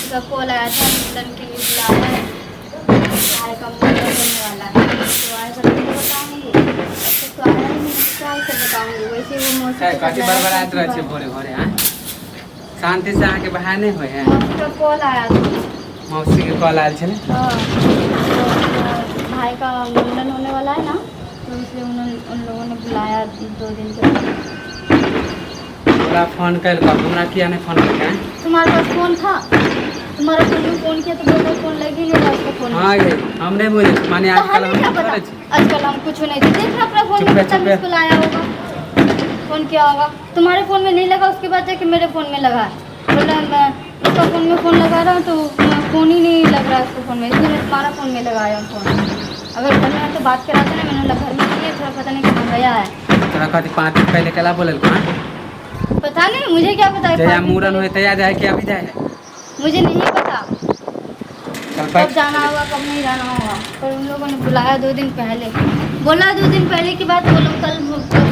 मौसी का कॉल आया था, मुंडन के लिए बुलाया है, भाई का मुंडन होने वाला है, तो आएगा तो बताऊंगी। अब तक तो आया ही नहीं, तो क्या उसे बताऊंगी। वैसे वो मौसी के साथ कथी लड़ाई बड़बड़ाइत करती रहै छै बात। भोरे भोरे? आँय, शांति से अहाँके बहाय नहि होइ है? मौसी का कॉल आया था। मौसी के कॉल आयल छलै? हाँ, तो भाई का मुंडन होने वाला है ना, तो इसलिए उन्होंने उन लोगों ने बुलाया 2 दिन के बाद। तोरा फोन कयलकौ? हमरा किया नहि फोन केलकै, आँय? तुम्हारे पास फोन था? तुम्हारा फोन में फोन किया तो बोलो फोन लग ही नहीं रहा उसका फोन में। हाँ ये हम नहि बुझै छी, माने तो आजकल हमें हम क्या नहि पता? करै छी। आजकल हम कुछ नहीं थे। देख अपना फोन चुप में रह, कितना चुप रह। मिस कॉल आया होगा, फोन किया होगा। तुम्हारे फोन में नहीं लगा, उसके बाद जाके मेरे फोन में लगा है। बोला मैं उसका फोन में फोन लगा रहा हूँ तो फोन ही नहीं लग रहा है उसके फोन में, इसलिए मैं तुम्हारा फोन में लगाया हूँ फोन। अगर घर में है तो बात कराते ना। मैंने बोला घर में नहीं है, थोड़ा पता नहीं कहाँ गया है। तोरा कथी 5 दिन पहिले केला बोललकौ, आँय? पता नहीं, मुझे क्या पता है। जहिया 5 दिन मूड़न पहले- होइ तहिया जाइ कि अभी जाइ है? मुझे नहीं पता चल कब बैठ। जाना होगा, कब नहीं जाना होगा, पर उन लोगों ने बुलाया 2 दिन पहले। बोला 2 दिन पहले की बात, वो लोग कल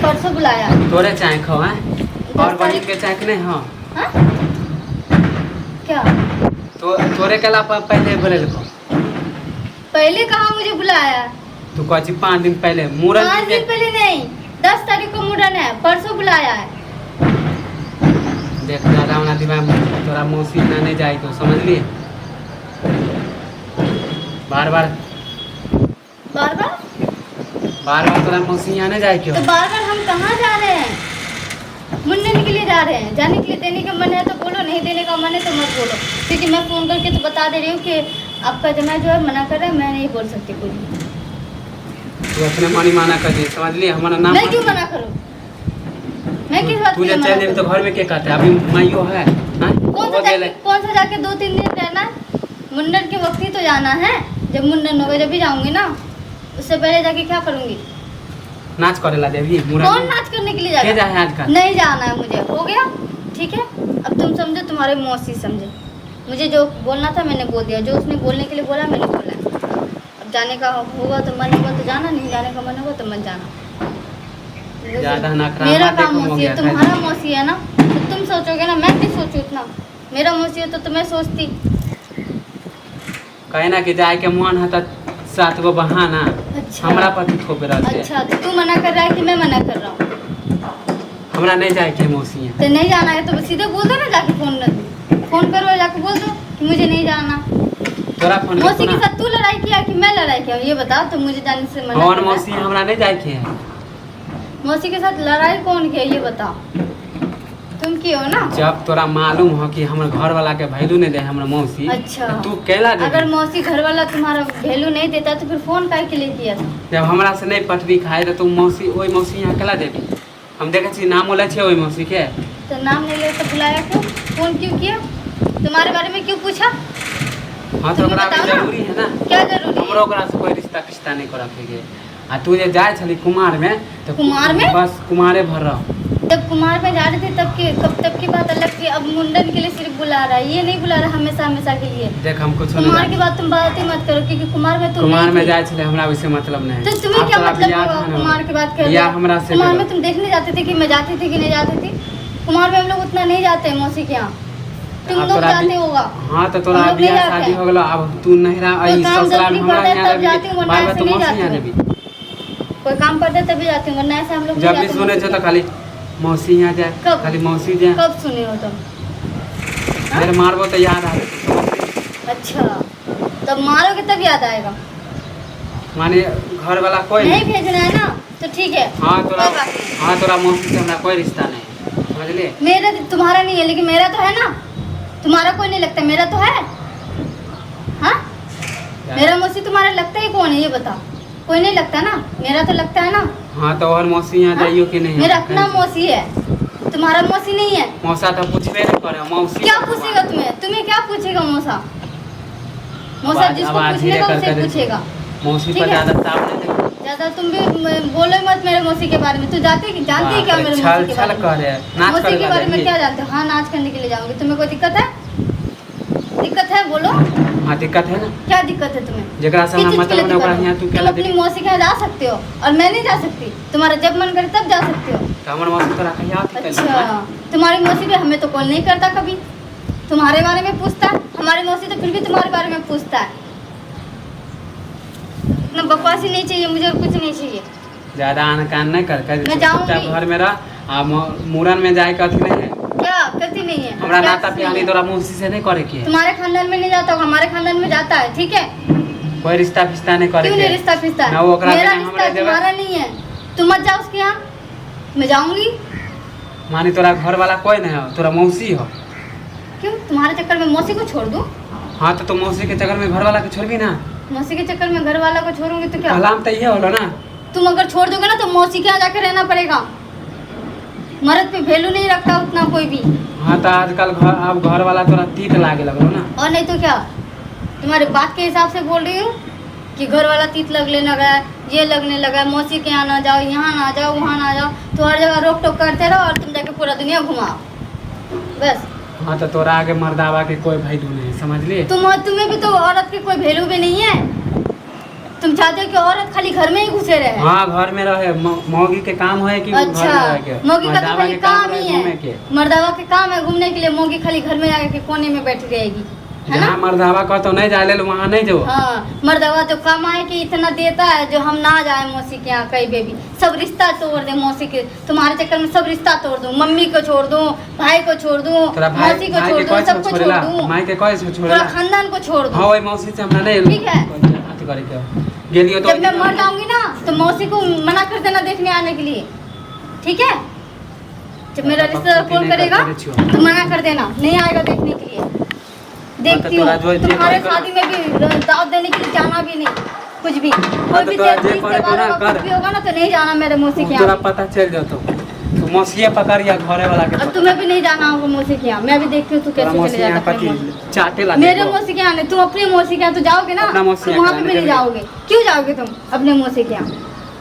परसों बुलाया। तोरे चाय खो, आँय? और 10 बहिन तारीख के चाय के नहि? हाँ। हाँ? क्या? तो तोरे केला पहिले बोलेलकौ? पहले कहाँ मुझे बुलाया? तू कहै छी 5 दिन पहिले मूड़न। 5 दिन पहले नहीं, 10 तारीख को मुंडन है, परसों बुलाया है। देख, ज्यादा हमरा दिमाग में तोरा मौसी ना नहीं जाए तो समझलिए, बार बार। बार बार? बार बार तोरा मौसी यहाँ नहीं जाए क्यों? तो बार बार हम कहाँ जा रहे हैं? मुंडन के लिए जा रहे हैं। जाने के लिए देने का मन है तो बोलो, नहीं देने का मन है तो मत बोलो, क्योंकि मैं फ़ोन करके तो बता दे रही हूँ कि आपका जमा जो है मना कर रहा है, मैं नहीं बोल सकती कुछ भी। तू अपने मनी माना कर दिए, समझलिए? हमारा नाम मैं क्यों मना करूँ? मैं किस बात तू के जे लिए चल मना जेबही तो करूँ? घर में के कहते? अभी माइयो है, हाँ? कौन सा हो जाके गेलै। कौन सा जाके 2-3 दिन रहना है? मुंडन के वक्त ही तो जाना है। जब मुंडन होगा जब भी जाऊंगी ना, उससे पहले जाके क्या करूंगी? नाच करे ला देबही मुड़न कौन में? नाच करने के लिए के जाएगा? जाए आजकल? नहीं जाना है मुझे, हो गया? ठीक है, अब तुम समझो, तुम्हारे मौसी समझे। मुझे जो बोलना था मैंने बोल दिया, जो उसने बोलने के लिए बोला मैंने बोला है। अब जाने का होगा तो मन होगा तो जाना, नहीं जाने का मन होगा तो मत जाना। ज्यादा नखरा मेरा मत काम देखो, हो मौसी गया। है, तुम्हारा मौसी है ना, तो तुम सोचोगे ना, मैं भी सोचूं इतना? मेरा मौसी है तो मैं सोचती। कहे ना कि जाए के मन है तो सात गो बहाना। अच्छा। हमरा पर तू थोप रहल छै। अच्छा, तो तू मना कर रहा है कि मैं मना कर रहा हूँ? हमरा नहीं जाए के मौसी यहाँ। तो नहीं जाना है तो सीधे बोल दो ना जाके, फोन फोन करो और जाके बोल दो कि मुझे नहीं जाना। तोरा फोन मौसी के साथ तू लड़ाई किया कि मैं लड़ाई किया, ये बता। तो मुझे जाने से मना कौन कर रहा है। मौसी? हमरा नहीं जाए के है। मौसी के साथ लड़ाई कौन किया, ये बताओ। तुम किए हो ना? जब तोरा मालूम हो कि हमर घर वाला के वैल्यू नहीं दे हमर मौसी, अच्छा। तो तू केला दे? अगर मौसी घर वाला तुम्हारा वैल्यू नहीं देता तो फिर फोन काहे के लिए किया था? जब हमरा से नहीं पटरी खाए तो तू मौसी, ओहि मौसी यहाँ केला देबी? हम देखै छी नामो लै छियै ओहि मौसी के? तो नाम नहीं ले तो बुलाया क्यों? फोन क्यों किया? तुम्हारे बारे में क्यों पूछा? हाँ, तो तुम्हें ओकरा बताओ ना। जरूरी है ना। क्या जरूरी हमरो है? ओकरा से कोई रिश्ता पिश्ता नहीं करऽ के। आ तू जे जाइ छली कुमार में तो कुमार में? बस कुमारे भर रह। जब कुमार में जा रहे थे तब के कब तब की बात अलग थी। अब मुंडन के लिए सिर्फ बुला रहा है, ये नहीं बुला रहा हमेशा हमेशा के लिए। देख, हम कुछ नहीं। कुमार की बात तुम बात ही मत करो, क्योंकि कुमार में तुम कुमार नहीं में थे। जाइ छलै, हमरा ओहिसे मतलब नहीं। तो तुम्हें आब क्या तोरा मतलब बियाह होगा? थान हो। कुमार की बात कर रहे बियाह हो। हमरा से कुमार भेलो। में तुम देखने जाते थे कि मैं जाती थी कि नहीं जाती थी? कुमार में हम लोग उतना नहीं जाते हैं मौसी के यहाँ, तुम आब लोग तोरा जाते होगा। हाँ, तो तोरा हम लोग नहीं बियाह जाते शादी हैं। हो गेलो, अब तू नहिरा कोई आई काम ससुराल जरूरी में हमरा पड़ता है यहाँ तब जाती हूँ, वरना बार बार ऐसे तू नहीं मौसी जाती यहाँ हूँ। जेबी। कोई काम पड़ता है तभी जाती हूँ, वरना ऐसे हम लोग नहीं जब भी जाते सुनै मौसी छौ के तऽ खाली मौसी यहाँ जाए। कब? खाली मौसी जाए। यहाँ। कब सुने हो तुम? फेर मारबो तऽ याद आबे। अच्छा, तब मारोगे तब याद आएगा? माने घर वाला कोई नहीं भेजना है ना तो ठीक है। हाँ, तोरा कोई बात नहीं। हाँ, तोरा मौसी से हमरा कोई रिश्ता नहीं है, समझलिए? मेरा तुम्हारा नहीं है, लेकिन मेरा तो है ना। तुम्हारा कोई नहीं लगता, मेरा तो है। हाँ, मेरा मौसी तुम्हारा लगता ही कौन है, ये बताओ। कोई नहीं लगता ना, मेरा तो लगता है ना। हाँ, तो और मौसी यहाँ हाँ? जाइयो कि नहीं? मेरा अपना मौसी है, तुम्हारा मौसी नहीं है। मौसा तो पूछबे नहीं करे मौसी। क्या पूछेगा तुम्हें? तुम्हें क्या पूछेगा मौसा? मौसा जिसको आवाज पूछने धीरे का कर उसे कर दे। पूछेगा। मौसी ठीक पर है। ज्यादा ताव नहीं दे। ज्यादा तुम भी बोलो ही मत मेरे मौसी के बारे में। तू जाते कि जानती है क्या बाप रे, मेरे छल मौसी के छल बारे में? करे नाच मौसी करे के ला बारे में जाइए। क्या जानते हो? हाँ, नाच करने के लिए जाऊंगी। तुम्हें कोई दिक्कत है? दिक्कत है, बोलो। हाँ, दिक्कत है ना। क्या दिक्कत है तुम्हें? जेकरा से किस हमरा चीज के लिए मतलब नहीं, ओकरा दिक्कत यहाँ है? तू तुम केला अपनी देबी? मौसी के यहाँ जा सकते हो और मैं नहीं जा सकती? तुम्हारा जब मन करे तब जा सकते हो। तऽ हमर मौसी तोरा कहिया अथी केलकै? अच्छा, तुम्हारी मौसी भी हमें तो कॉल नहीं करता कभी, तुम्हारे बारे में पूछता। हमारी मौसी तो फिर भी तुम्हारे बारे में पूछता है। इतना बकवास ही नहीं चाहिए मुझे और कुछ नहीं चाहिए। ज्यादा आन कान नहीं कर कर। मैं जाऊंगी। चुपचाप घर में रह आ मूड़न में जाए के अथी नहीं है। क्या करती नहीं है? हमरा क्या नाता नहीं पिहानी है? तोरा मौसी से नहीं करे के है। तुम्हारे खानदान में नहीं जाता होगा, हमारे खानदान में जाता है, ठीक है? कोई रिश्ता फिश्ता नहीं करे क्यों के नहीं है। रिश्ता फिश्ता? ना वो ओकरा मेरा बिना रिश्ता हमरा जेबै। तुम्हारा नहीं है, तुम मत जाओ उसके यहाँ, मैं जाऊंगी। माने तोरा घर वाला कोई नहीं हो, तोरा मौसी हो। क्यों तुम्हारे चक्कर में मौसी को छोड़ दूं? हाँ तो तू मौसी के चक्कर में घर वाला के छोड़बी ना? मौसी के चक्कर में घर वाला को छोड़ूंगी तो क्या? कलाम तो ये होलो ना। तुम अगर छोड़ दोगे ना तो मौसी के यहाँ जाके रहना पड़ेगा। मर्द पे वैल्यू नहीं रखता उतना कोई भी। हाँ तो आजकल घर अब घर वाला तोरा तीत लागे लगलो ना। और नहीं तो क्या, तुम्हारे बात के हिसाब से बोल रही हूँ कि घर वाला तीत लगने लगा है, ये लगने लगा है, मौसी के यहाँ ना जाओ, यहाँ ना जाओ, वहाँ ना जाओ, तो हर जगह रोक टोक करते रहो और तुम जाके पूरा दुनिया घुमाओ बस। हाँ तो तोरा आगे मर्दावा के कोई वैल्यू नहीं है, समझ लिए? तुम्हें भी तो औरत की कोई वैल्यू भी नहीं है। तुम चाहते हो कि औरत खाली घर में ही घुसे रहे। हाँ घर में रहे, मौगी के काम है कि वो घर अच्छा में रहे के। मौगी का तो मर्दावा खाली के काम काम ही रहे घूमे है के। मर्दावा के काम है घूमने के लिए, मौगी खाली घर में आके कोने में बैठी रहेगी, है ना? जहाँ मर्दावा कहतो नहीं जाए ले वहाँ नहीं जो। हाँ मर्दवा जो कमाए के इतना देता है जो हम ना जाए मौसी के यहाँ कहीं पे भी, सब रिश्ता तोड़ दे मौसी के, तुम्हारे चक्कर में सब रिश्ता तोड़ दूँ, मम्मी को छोड़ दूँ, भाई को छोड़ दूँ, तोरा भाई मौसी को भाई छोड़ के दूँ, कहै छौ सबको छोड़ छोड़ेला? दूँ, माई के कहै छौ पूरा छोड़ेला? खानदान को छोड़ दूँ। हाँ वही मौसी से हमरा नहीं ठीक है। अथी करे के गेलियो तो जब मैं मर जाऊंगी ना तो मौसी को मना कर देना देखने आने के लिए, ठीक है? जब मेरा पापा रिश्तेदार छुट्टी फोन नहीं करेगा करते छियो। तो मना कर देना, नहीं आएगा देखने के लिए। देखती तोरा हूँ जो जे तुम्हारे करे शादी में भी दावत देने के लिए जाना भी नहीं, कुछ भी कोई तो भी तोरा जे तीज करे त्योहार ना होगा, कर। कुछ भी होगा ना तो नहीं जाना मेरे मौसी के तोरा यहाँ। पता चल जतो, तू मौसिया पकड़ या घरे वाला के अब पकड़। तुम्हें भी नहीं जाना होगा मौसी के यहाँ, मैं भी देखती हूँ तू तोरा कैसे मौसी चले यहाँ जाता है अपने पति मौसी। चाटे ला मेरे देबो। मौसी के यहाँ नहीं, तुम अपनी मौसी के यहाँ तो जाओगे ना, अपना मौसी तुम यहाँ वहाँ पे भी कराने नहीं देबे। जाओगे, क्यों जाओगे तुम अपने मौसी के यहाँ?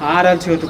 आ रहल छियो तू।